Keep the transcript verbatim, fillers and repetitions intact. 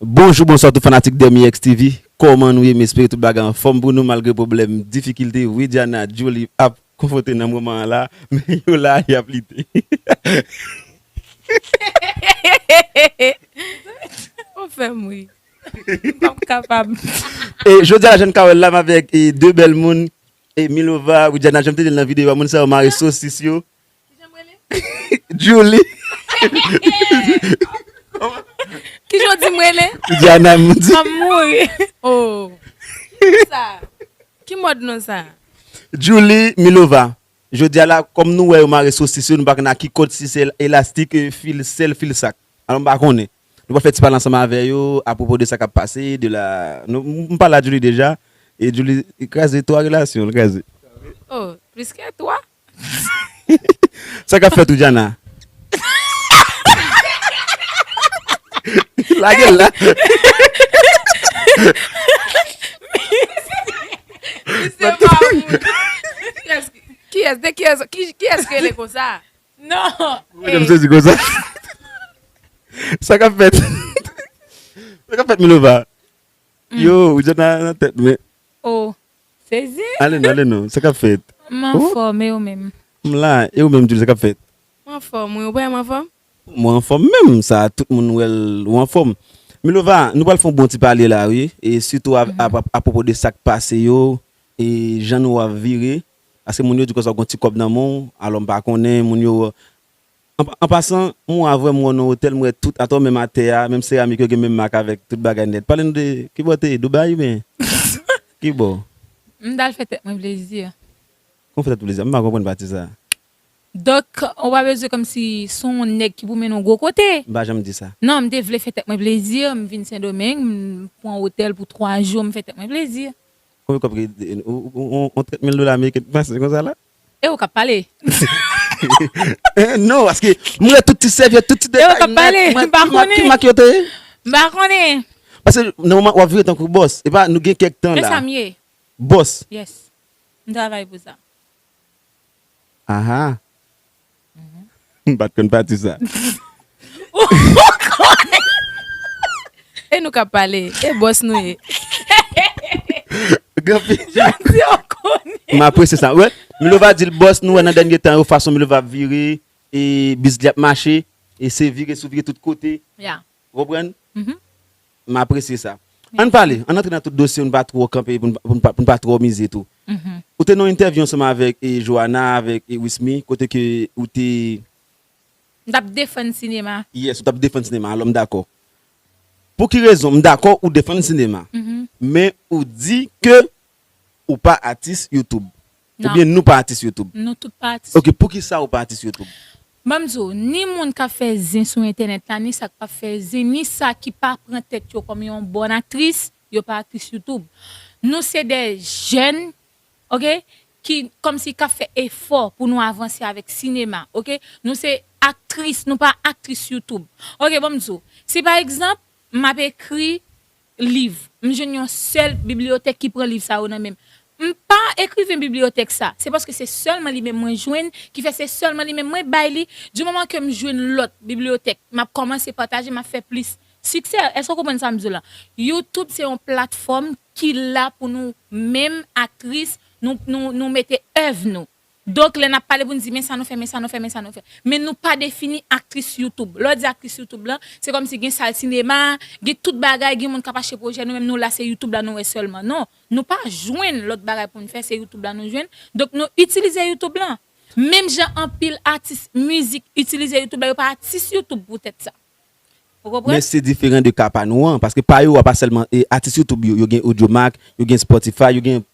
Bonjou, bonswa tout fanatik Dermi X T V. Kòman nou ye? M espere tout bagay anfòm pou nou malgre pwoblèm, difikilte Widiana, Julie ap konfwonte nan moman an la, men yo la, y ap lite. Ou fè m ri. M p ap kapab. E jodi a la, Jeanne Carole la, m avèk e, de bèl moun, e Milova, Widiana, jan m te di l nan videyo a, moun sa yo mare sosis yo. Kijan m rele? Julie. Kijan w di m rele? Widiana, m di. M ap mouri. Oh. Sa. Ki mòd non sa? Julie Milova. Jodi a la, kòm nou wè yo mare sosis yo, nou pa konn a ki kòd, si se elastik, e, fil sèl, fil sak. Alò, m pa konnen. Nou pral fè ti pale ansanm avè yo apwopo de sa k ap pase, de la, nou, m, m pale a Julie deja, e Julie kraze twa relasyon, l kraze. Oh, plis ke twa? Sa k ap fèt, Widiana? Lage l la. Misye pa moun. Kiyès, kiyès, de kiyès, ki, kiyès rele konsa? Non. Mwen, m sezi konsa. Sa k ap fèt? Sa k ap fèt, Milova? Yo, ou jan nan, nan tèt mwen. Oh, sezi. Ale non, ale non. Sa k ap fèt? M anfòm, e ou menm? M la, e ou menm, Julie, sa k ap fèt? M anfòm, wi. Ou pa wè m anfòm? Mwen anfòm menm, sa, tout moun wè l, ou anfòm. Milova, nou pral fè yon bon ti pale la, wi. E sitou a, a, a, apwopo de sa k pase yo, e jan nou ap vire. Paske moun yo di konsa w gen yon ti kòb nan men w, alò m pa konnen, moun yo, an, an pasan, m wè avè m wè nan otèl, m wè tout, atò menm atè a, menm seramik yo gen menm mak avèk tout bagay nèt. Pale nou de, kibò te ye, Dubai oubyen? Kibò? M t al fè tèt mwen plezi. Kon fè tèt plezi, m pa konprann pati sa. Donk, ou pa bezwen kòmsi se yon nèg ki pou mennen w gwo kote. M pa janm di sa. Non, m te vle fè tèt mwen plezi, m vin Sendomeng, m pran otèl pou twa jou, m fè tèt mwen plezi. Konbyen kòb ki, ou, ou, ou, ou trant mil dola ameriken pase konsa la? E ou k ap pale? Eh, non, paske m wè tout ti sèvyèt, tout ti detay nèt, m wè ki mak, ki mak yo te ye. E ou k ap pale? M pa konnen. M pa konnen. Paske nan moman w ap vire tankou bòs, e pa nou gen kèk tan la. E sa m ye. Bòs. Yes. M travay pou sa. Aha. M pa t konn pati sa. Ou konnen. E nou k ap pale. E bòs nou ye. Granpi. Jodi ou konnen. M apresye sa. Wè, Milova di l bòs nou wè nan dènye tan yo, fason Milova ap vire, e biznis li ap mache, e se vire sou vire tout kote. Ya. Ou konprann? Mhm. M apresye sa. Ann pale, ann antre nan tout dosye, nou pa twò kanpe, pou n pa, pou n pa, pou n pa twò mize tou. Mhm. Ou te nan yon entèvyou ansanm avèk, e, Joana, avèk, e, Wismy, kote ke ou te... M t ap defann sinema. Yes, ou t ap defann sinema, alò m dakò. Pou ki rezon? M dakò ou defann sinema. Mhm. Men ou di ke ou pa atis YouTube. Non. Oubyen nou pa atis YouTube? Nou tout pa atis YouTube. Ok, poukisa ou pa atis YouTube? Ban m di w, ni moun k ap fè zen sou entènèt la, ni sa k p ap fè zen, ni sa ki pa pran tèt yo kòm yon bòn aktris, yo pa aktris YouTube. Nou se de jèn, ok, ki kòmsi k ap fè efò pou nou avanse avèk sinema, ok? Nou se aktris, nou pa aktris YouTube. Ok, ban m di w, si pa egzanp, m ap ekri liv. M jwenn yon sèl bibliyotèk ki pran liv sa yo nan men m. M pa ekriven bibliyotèk sa. Se paske se sèlman li menm mwen jwenn, ki fè se sèlman li menm mwen bay li. Di moman ke m jwenn lòt bibliyotèk, m ap kòmanse pataje, m ap fè plis siksè. Èske w konprann sa m di w la? YouTube se yon platfòm ki la pou nou menm aktris, nou, nou, nou mete èv nou. Donk, lè n ap pale pou n di, men sa nou fè, men sa nou fè, men sa nou fè. Men nou pa defini aktris YouTube. Lè w di aktris YouTube lan, se kòmsi gen sal sinema, gen tout bagay, gen moun k ap achte pwojè, nou menm nou la se YouTube la nou wè sèlman. Non, nou pa jwenn lòt bagay pou n fè, se YouTube la nou jwenn. Donk, nou itilize YouTube lan. Menm jan anpil atis mizik itilize YouTube la, yo pa atis YouTube poutèt sa. Ou konprann? Men se diferan de ka pa nou an, paske pa yo a pa sèlman, e, atis YouTube yo, yo gen Audiomack, yo gen Spotify, yo gen